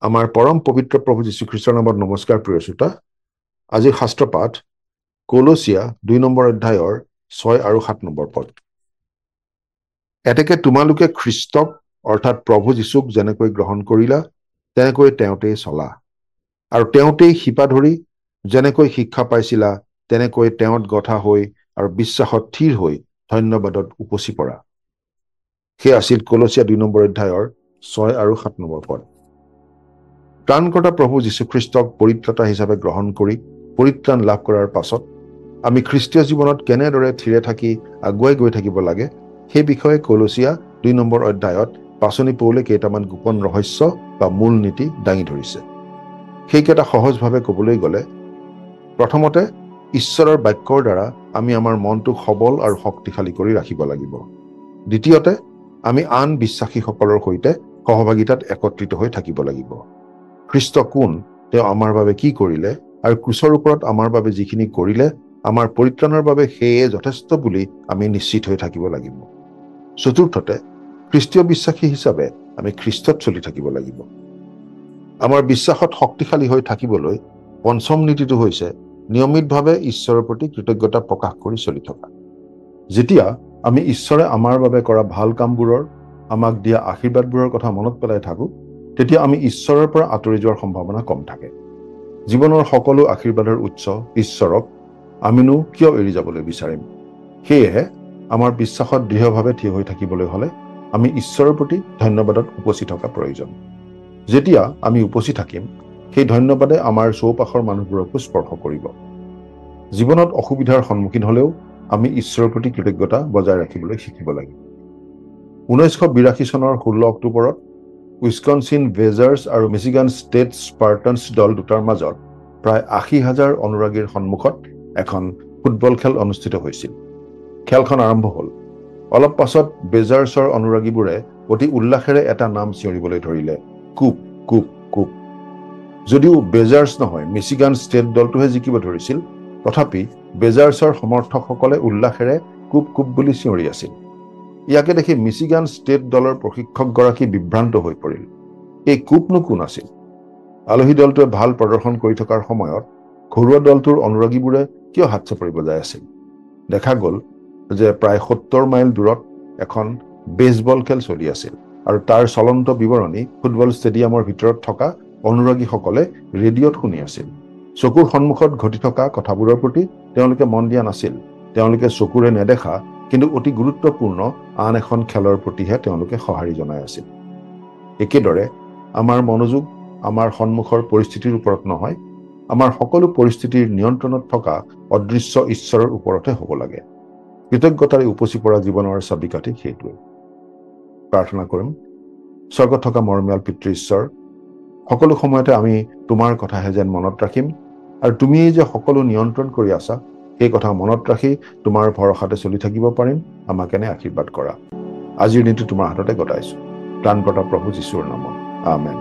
আমাৰ পৰম পবিত্ৰ প্ৰভু যীশুখ্ৰীষ্টৰ নামত নমস্কাৰ প্ৰিয় শ্ৰোতা। আজিৰ শাস্ত্ৰ পাঠ কলচীয়া 2 নম্বৰ অধ্যায়ৰ 6 আৰু 7 নম্বৰ পদ। এতেকে তোমালোকে খ্ৰীষ্টক অৰ্থাৎ প্ৰভু যীশুক যেনেকৈ গ্ৰহণ কৰিলা তেনেকৈ তেওঁতেই চলা, আৰু তেওঁতেই শিপা ধৰি যেনেকৈ শিক্ষা পাইছিলা তেনেকৈ তেওঁত গঠা হৈ আৰু বিশ্বাসত থিৰ হৈ ধন্যবাদত উপচি পৰা। সেই আছিল কলচীয়া 2 নম্বৰ অধ্যায়ৰ 6 আৰু 7 নম্বৰ পদ। ত্ৰাণকৰ্তা প্ৰভু যীশুখ্ৰীষ্টক পৰিত্ৰাতা হিচাপে গ্ৰহণ কৰি পৰিত্ৰাণ লাভ কৰাৰ পাছত আমি খ্ৰীষ্টীয় জীৱনত কেনেদৰে থিৰে থাকি আগুৱাই গৈ থাকিব লাগে সেই বিষয়ে কলচীয়া 2 নম্বৰ অধ্যায়ত পাচনি পৌলে কেইটামান গোপন ৰহস্য বা মূল নীতি দাঙি ধৰিছে। সেইকেইটা সহজভাৱে ক'বলৈ গ'লে, প্ৰথমতে ঈশ্বৰৰ বাক্যৰ দ্বাৰা আমি আমাৰ মনটোক সবল আৰু শক্তিশালী কৰি ৰাখিব লাগিব। দ্বিতীয়তে, আমি আন বিশ্বাসীসকলৰ সৈতে সহভাগিতাত একত্ৰিত হৈ থাকিব লাগিব। খ্ৰীষ্ট কোন, তেওঁ আমাৰ বাবে কি কৰিলে আৰু ক্ৰুচৰ ওপৰত আমাৰ বাবে যিখিনি কৰিলে আমাৰ পৰিত্ৰাণৰ বাবে সেয়ে যথেষ্ট বুলি আমি নিশ্চিত হৈ থাকিব লাগিব। চতুৰ্থতে, খ্ৰীষ্টীয় বিশ্বাসী হিচাপে আমি খ্ৰীষ্টত চলি থাকিব লাগিব। আমাৰ বিশ্বাসত শক্তিশালী হৈ থাকিবলৈ পঞ্চম নীতিটো হৈছে নিয়মিতভাৱে ঈশ্বৰৰ প্ৰতি কৃতজ্ঞতা প্ৰকাশ কৰি চলি থকা। যেতিয়া আমি ঈশ্বৰে আমাৰ বাবে কৰা ভাল কামবোৰৰ, আমাক দিয়া আশীৰ্বাদবোৰৰ কথা মনত পেলাই থাকোঁ, তেতিয়া আমি ঈশ্বৰৰ পৰা আঁতৰি যোৱাৰ সম্ভাৱনা কম থাকে। জীৱনৰ সকলো আশীৰ্বাদৰ উৎস ঈশ্বৰক আমিনো কিয় এৰি যাবলৈ বিচাৰিম? সেয়েহে আমাৰ বিশ্বাসত দৃঢ়ভাৱে থিয় হৈ থাকিবলৈ হ'লে আমি ঈশ্বৰৰ প্ৰতি ধন্যবাদত উপচি থকা প্ৰয়োজন। যেতিয়া আমি উপচি থাকিম, সেই ধন্যবাদে আমাৰ চৌপাশৰ মানুহবোৰকো স্পৰ্শ কৰিব। জীৱনত অসুবিধাৰ সন্মুখীন হ'লেও আমি ঈশ্বৰৰ প্ৰতি কৃতজ্ঞতা বজাই ৰাখিবলৈ শিকিব লাগিব। 1982 চনৰ 16 অক্টোবৰত উইস্কনচিন বেজাৰ্ছ আৰু মিচিগান ষ্টেট স্পাৰ্টানছ দল দুটাৰ মাজত প্ৰায় 80,000 অনুৰাগীৰ সন্মুখত এখন ফুটবল খেল অনুষ্ঠিত হৈছিল। খেলখন আৰম্ভ হ'ল। অলপ পাছত বেজাৰ্ছৰ অনুৰাগীবোৰে অতি উল্লাসেৰে এটা নাম চিঞৰিবলৈ ধৰিলে, কুপ কুপ কুপ। যদিও বেজাৰ্ছ নহয়, মিচিগান ষ্টেট দলটোহে জিকিব ধৰিছিল, তথাপি বেজাৰ্ছৰ সমৰ্থকসকলে উল্লাসেৰে কুপ কুপ বুলি চিঞৰি আছিল। ইয়াকে দেখি মিচিগান ষ্টেট দলৰ প্ৰশিক্ষকগৰাকী বিভ্ৰান্ত হৈ পৰিল। এই কুপনো কোন আছিল? আলহী দলটোৱে ভাল প্ৰদৰ্শন কৰি থকাৰ সময়ত ঘৰুৱা দলটোৰ অনুৰাগীবোৰে কিয় হাত চাপৰি বজাই আছিল? দেখা গ'ল যে প্ৰায় 70 মাইল দূৰত এখন বেছবল খেল চলি আছিল আৰু তাৰ চলন্ত বিৱৰণী ফুটবল ষ্টেডিয়ামৰ ভিতৰত থকা অনুৰাগীসকলে ৰেডিঅ'ত শুনি আছিল। চকুৰ সন্মুখত ঘটি থকা কথাবোৰৰ প্ৰতি তেওঁলোকে মন দিয়া নাছিল। তেওঁলোকে চকুৰে নেদেখা কিন্তু অতি গুৰুত্বপূৰ্ণ আন এখন খেলৰ প্ৰতিহে তেওঁলোকে সঁহাৰি জনাই আছিল। একেদৰে আমাৰ মনোযোগ আমাৰ সন্মুখৰ পৰিস্থিতিৰ ওপৰত নহয়, আমাৰ সকলো পৰিস্থিতিৰ নিয়ন্ত্ৰণত থকা অদৃশ্য ঈশ্বৰৰ ওপৰতহে হ'ব লাগে। কৃতজ্ঞতাৰে উপচি পৰা জীৱনৰ চাবিকাঠি সেইটোৱে। প্ৰাৰ্থনা কৰিম। স্বৰ্গত থকা মৰমীয়াল পিতৃ ঈশ্বৰ, সকলো সময়তে আমি তোমাৰ কথাহে যেন মনত ৰাখিম আৰু তুমিয়েই যে সকলো নিয়ন্ত্ৰণ কৰি আছা সেই কথা মনত ৰাখি তোমাৰ ভৰসাতে চলি থাকিব পাৰিম। আমাক এনে আশীৰ্বাদ কৰা। আজিৰ দিনটো তোমাৰ হাততে গতাইছোঁ, ত্ৰাণকৰ্তা প্ৰভু যীশুৰ নামত, আমেন।